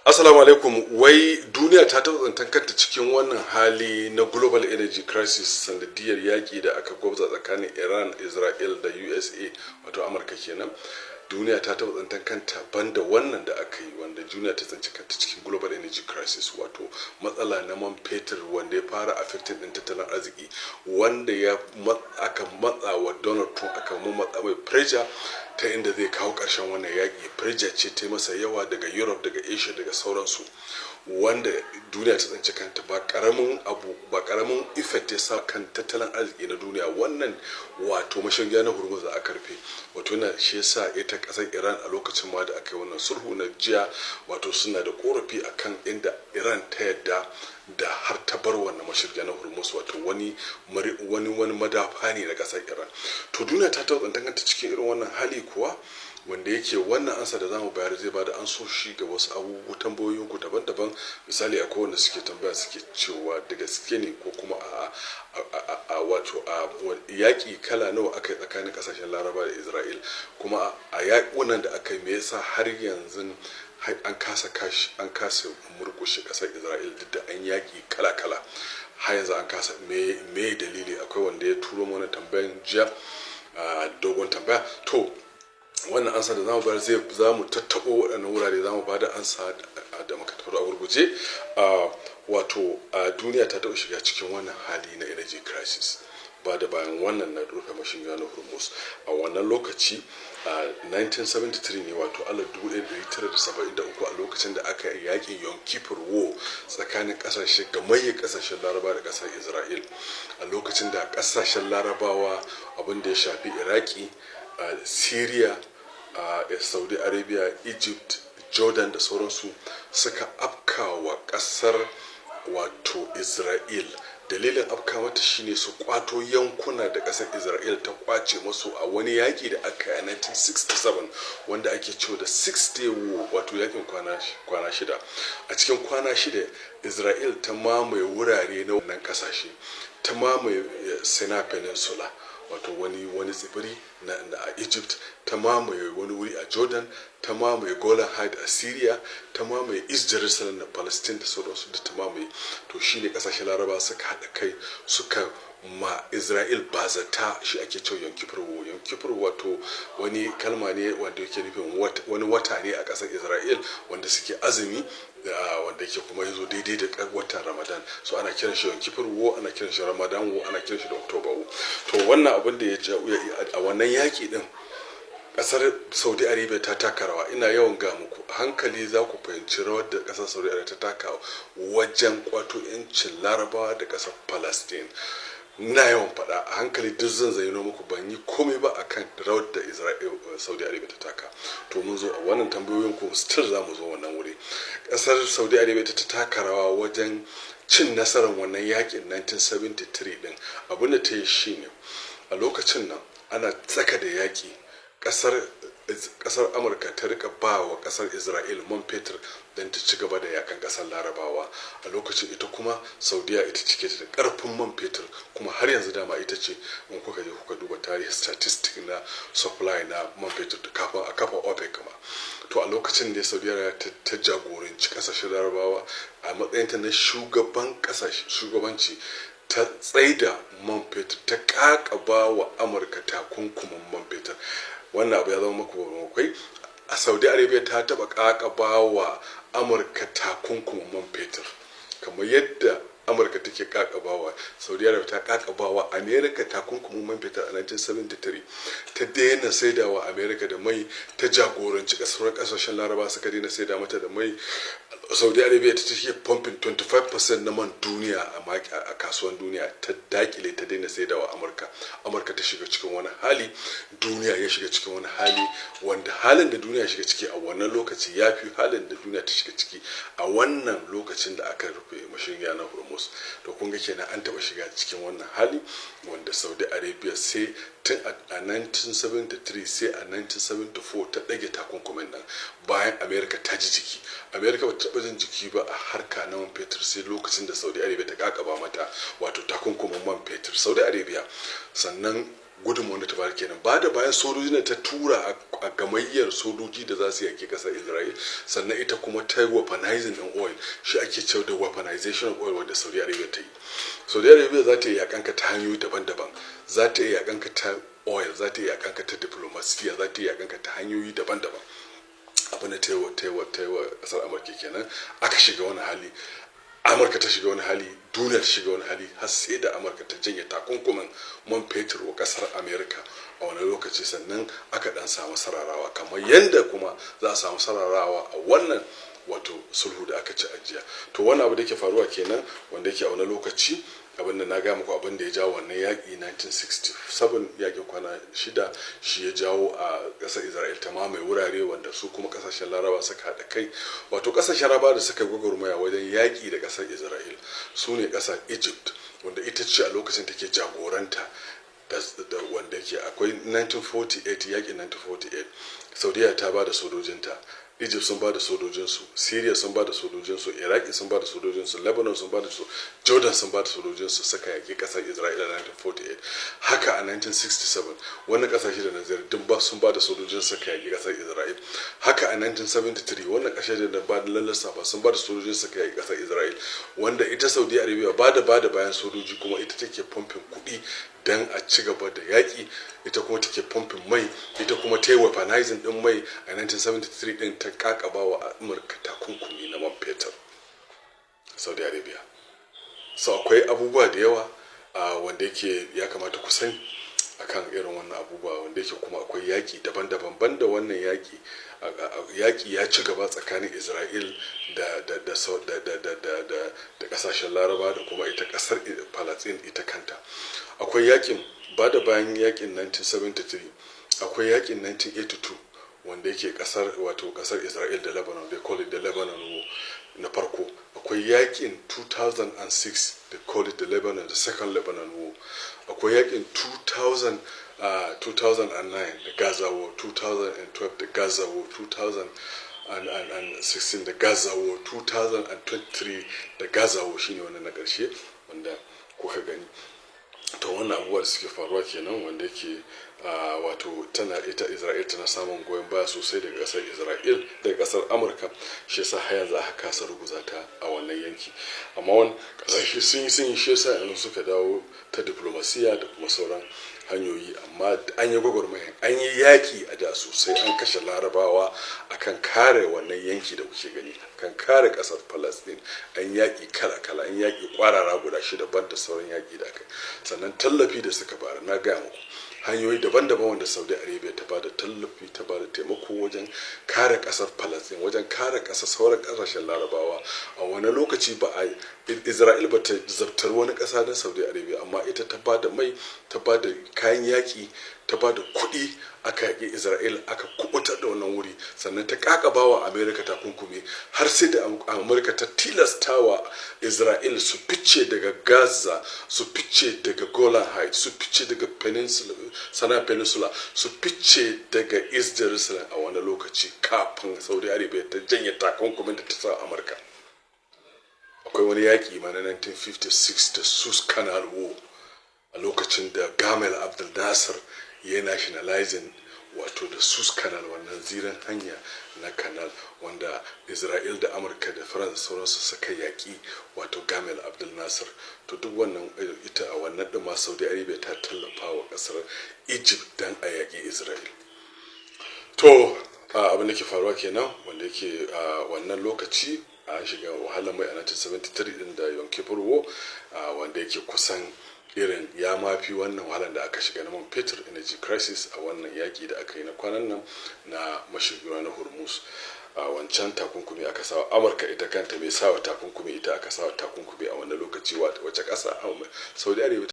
Assalamu alaikum. Wai duniya ta taɓa tsintan kanta cikin wannan hali na global energy crisis sanadiyar yaƙi da aka gwabza tsakanin Iran, Israel da USA, wato Amurka kenan? Duniya ta taɓa tsintan kanta banda wannan da aka yi, wanda duniya ta tsinci kanta cikin global energy crisis, wato matsala na man fetur wanda ya fara affecting din tattalin arziki, wanda ya aka matsa wa Donald Trump, aka matsa mai pressure ta inda zai kawo ƙarshen wannan yaƙi. Pressure ce ta masa yawa daga Europe, daga Asia, daga sauransu, wanda duniya ta tsinci kanta. Ba karamin abu ba, karamin effect ya sa kan tattalin arziki na duniya wannan, wato mashiga na Hormuz da aka rufe. Wato yana shi yasa ita kasar Iran, a lokacin ma da aka yi wannan sulhu na jiya, wato suna da korafi akan inda Iran ta yadda da har ta bar wannan mashiga na Hormuz, wato wani madafa ne na kasar Iran. To, duniya ta taɓa kanta cikin irin wannan hali kuwa? Wanda yake wannan ansa da zamu bayar zai bada ansoshi ga wasu abubuwa, tambayoyin ku daban-daban. Misali, akwai wanda suke tambaya, suke cewa da gaske ne ko kuma a wato a yaƙi kala nawa aka yi tsakanin ƙasashen Laraba da Isra'il? Kuma a yaƙunan da aka yi, me yasa har yanzu an kasa kashi, an kasa murƙushe ƙasar Isra'il, duk da an yaƙi kala-kala, har yanzu an kasa? Me dalili? Akwai wanda ya turo mana tambayan jiya, dogon tambaya. To, wannan ansa da zamu bayar zai za mu tattaɓo waɗannan wurare, za mu ba da ansa da muka tafi a gurguje. Wato a duniya ta taɓa shiga cikin wannan hali na energy crisis ba da bayan wannan na rufe mashiga na Hormuz. A wannan lokaci, a 1973 ne, wato 1973, a lokacin da aka yi yakin Yom Kippur War tsakanin kasashe gamayyar kasashen Laraba da kasar Israel, a lokacin da kasashen Larabawa, abin da ya shafi Iraki, Syria, Saudi Arabia, Egypt, Jordan da sauransu, suka afkawa kasar wato Israel. Dalilin afka mata shine su kwato yankuna da kasar Israel ta kwace masu a wani yaki da aka yi a 1967, wanda ake cewa da Six Day War, wato yakin kwana 6. A cikin kwana 6, Israel ta mamaye wurare na wannan kasashe, ta mamaye Sinai Peninsula, wato wani tsibiri na a Egypt, ta mamaye wani wuri a Jordan, ta mamaye Golan Heights a Syria, ta mamaye East Jerusalem na Palestine da sauransu da ta mamaye. To, shine kasashen Laraba suka haɗa kai suka ma Israel bazata. Shi ake cewa Yom Kippur War. Yom Kippur wato wani kalma ne wanda yake nufin wani wata ne a ƙasar Israel wanda suke azumi, wanda yake kuma yazo daidai da watan Ramadan. So ana kiran shi Yom Kippur War, ana kiran shi Ramadan War, ana kiran shi da October War. To, wannan abin da ya a wannan yaƙi din, kasar Saudi Arabia ta taka rawa. Ina yawan ga muku, hankali za ku fahimci rawar da kasar Saudi Arabia ta taka wajen kwato 'yancin Larabawa da kasar Palestine. Ina yawan faɗa, a hankali duk zan zayyano muku. Ban yi komai ba akan rawar da Israel, Saudi Arabia ta taka. To, mun zo a wannan tambayoyin ku, still za mu zo wannan wuri. Kasar Saudi Arabia ta taka rawa wajen cin nasarar wannan yakin 1973 din. Abin da ta yi shine, a lokacin nan ana tsaka da yaki, kasar Amurka ta rika ba wa kasar Israel man fetur don ta ci gaba da yakan kasar Larabawa. A lokacin ita kuma Saudiya ita cike da karfin man fetur, kuma har yanzu dama ita ce. In kuka je kuka duba tarihi, statistic na supply na man fetur da kafin a kafa OPEC ma. To, a lokacin da Saudiya ta jagoranci kasashen Larabawa a matsayinta na shugaban kasashe, shugabanci, ta tsaida man fetur, ta kakaba wa Amurka takunkumin man fetur. Wannan abu ya zama maku bakwai. A Saudi Arabia ta taba kakaba wa Amurka takunkumin man fetur kamar yadda Amurka take kakabawa. Saudi Arabia ta kakabawa America takunkumin man fetur a 1973, ta daina saidawa America da mai, ta jagoranci kasar kasashen Laraba suka daina saida mata da mai. Saudi Arabia ta take pumping 25% na man duniya a kasuwan duniya, ta dakile, ta daina saidawa Amurka. Amurka ta shiga cikin wani hali, duniya ya shiga cikin wani hali, wanda halin da duniya shiga ciki a wannan lokaci ya fi halin da duniya ta shiga ciki a wannan lokacin da aka rufe mashiga na Hormuz. To, kun ga kenan an taba shiga cikin wannan hali, wanda Saudi Arabia sai tun a 1973, sai a 1974 ta ɗage takunkumin nan, bayan America ta ji jiki. America ba ta taɓa jin jiki ba a harka na man fetur sai lokacin da Saudi Arabia ta kakaba mata wato takunkumin man fetur, Saudi Arabia. Sannan Gudunmawar da ta bayar kenan, ba da bayan sojoji ne ta tura a gamayyar sojoji da za su yaki kasar Israel. Sannan ita kuma ta yi weaponizing din oil. Shi ake cewa da weaponization of oil wanda Saudi Arabia ta yi. Saudi Arabia za ta yi yakanka ta hanyoyi daban-daban. Za ta yi yakanka ta oil, za ta yi yakanka ta diplomasiya, za ta yi yakanka ta hanyoyi daban-daban. Abin da ta yi wa kasar Amurka kenan. Aka shiga wani hali, Amurka ta shiga wani hali, duniya ta shiga wani hali, har sai da Amurka ta janye takunkumin man fetur wa kasar Amerika a wani lokaci, sannan aka dan samu sararawa, kamar yadda kuma za a samu sararawa a wannan wato sulhu da aka ci ajiya. To, wannan abu da ke faruwa kenan, wanda yake a wani lokaci, abin da na gaya muku, abin da ya jawo wannan yaƙi 1967, yaƙin kwana 6, shi ya jawo a ƙasar Isra'il ta mamaye wurare, wanda su kuma ƙasashen Laraba suka haɗa kai. Wato ƙasashen Laraba da suka gwagwarmaya wajen yaƙi da ƙasar Isra'il su ne ƙasar Egypt, wanda ita ce a lokacin take jagoranta, da wanda ke akwai 1948, yaƙin 1948. Saudiya ta ba da sojojinta, Egypt sun ba da sojojinsu, Syria sun ba da sojojinsu, Iraki sun ba da sojojinsu, Lebanon sun ba da su, Jordan sun ba da sojojinsu, suka yaƙi ƙasar Isra'ila 1948. Haka a 1967, wannan ƙasashe da nazari duk ba sun ba da sojojin, suka yaƙi ƙasar Isra'il. Haka a 1973, wannan ƙasashe da ba da lallasa ba sun ba da sojojin, suka yaƙi ƙasar Isra'il. Wanda ita Saudi Arabia ba da bayan sojoji, kuma ita take pumping kuɗi don a ci gaba da yaƙi. Ita kuma take pumping mai, ita kuma ta yi weaponizing din mai a 1973 din, ta kakaba wa Amurka takunkumi na man fetur, Saudi Arabia. So akwai abubuwa da yawa wanda yake ya kamata ku sani akan irin wannan abubuwa, wanda yake kuma akwai yaƙi daban-daban banda wannan yaƙi. Yaƙi ya ci gaba tsakanin Isra'il da ƙasashen Laraba da kuma ita ƙasar Palestine ita kanta. Akwai yaƙin ba da bayan yaƙin 1973, akwai yaƙin 1982, wanda yake kasar, wato kasar Isra'il da Lebanon, they call it the Lebanon War na farko. Akwai yakin 2006, they call it the Lebanon, the second Lebanon War. Akwai yakin 2000, 2009, the Gaza War, 2012, the Gaza War, 2016, the Gaza War, 2023, the Gaza War, shine wannan na ƙarshe wanda kuka gani. To, wannan abubuwa da suke faruwa kenan, wanda yake wato tana ita Isra'il tana samun goyon baya sosai daga kasar Isra'il, daga kasar Amurka. Shi yasa har yanzu aka kasa ruguza ta a wannan yanki. Amma wani kasashe sun yi, shi yasa yanzu suka dawo ta diplomasiya da kuma sauran hanyoyi. Amma an yi gwagwarmaya, an yi yaƙi a da sosai, an kashe Larabawa akan kare wannan yanki da kuke gani, akan kare ƙasar Palestine. An yaƙi kala-kala, an yaƙi ƙwarara guda shida, ban da sauran yaƙi da aka. Sannan tallafi da suka bayar, na gaya muku hanyoyi daban-daban wanda Saudi Arabia ta bada tallafi, ta bada taimako wajen kare kasar Palestine, wajen kare kasar sauran kasashen Larabawa. A wani lokaci ba a Isra'il ba ta zabtar wani kasa na Saudi Arabia, amma ita ta bada mai, ta bada kayan yaƙi, ta bada kuɗi, aka yaƙi Isra'il, aka kubutar da wannan wuri. Sannan ta kakaba wa Amerika takunkumi, har sai da Amurka ta tilastawa Isra'il su fice daga Gaza, su fice daga Golan Heights, su fice daga peninsula, Sinai Peninsula, su fice daga East Jerusalem a wani lokaci, kafin Saudi Arabia ta janye takunkumin da ta sa Amurka. Akwai wani yaƙi ma na 1956, da Suez Canal War, a lokacin da Gamal Abdel Nasser ya nationalizing wato da Suez Canal, wannan zirin hanya na canal, wanda Isra'il da Amurka da Faransa sauransu suka yaƙi wato Gamal Abdel Nasser. To, duk wannan ita a wannan ɗin ma Saudi Arabia ta tallafa wa ƙasar Egypt don a yaƙi Isra'il. To, abin da ke faruwa kenan, wanda yake a wannan lokaci a shiga wahalar mai a 1973 din da Yom Kippur War, wanda yake kusan irin ya mafi wannan wahalar da aka shiga na man fetur, energy crisis, a wannan yaƙi da aka yi na kwanan nan na mashigin na Hormuz. A wancan takunkumi aka sawa Amurka, ita kanta mai sawa takunkumi, ita aka sawa takunkumi a wannan lokaci. Wace ƙasa? Saudi Arabia.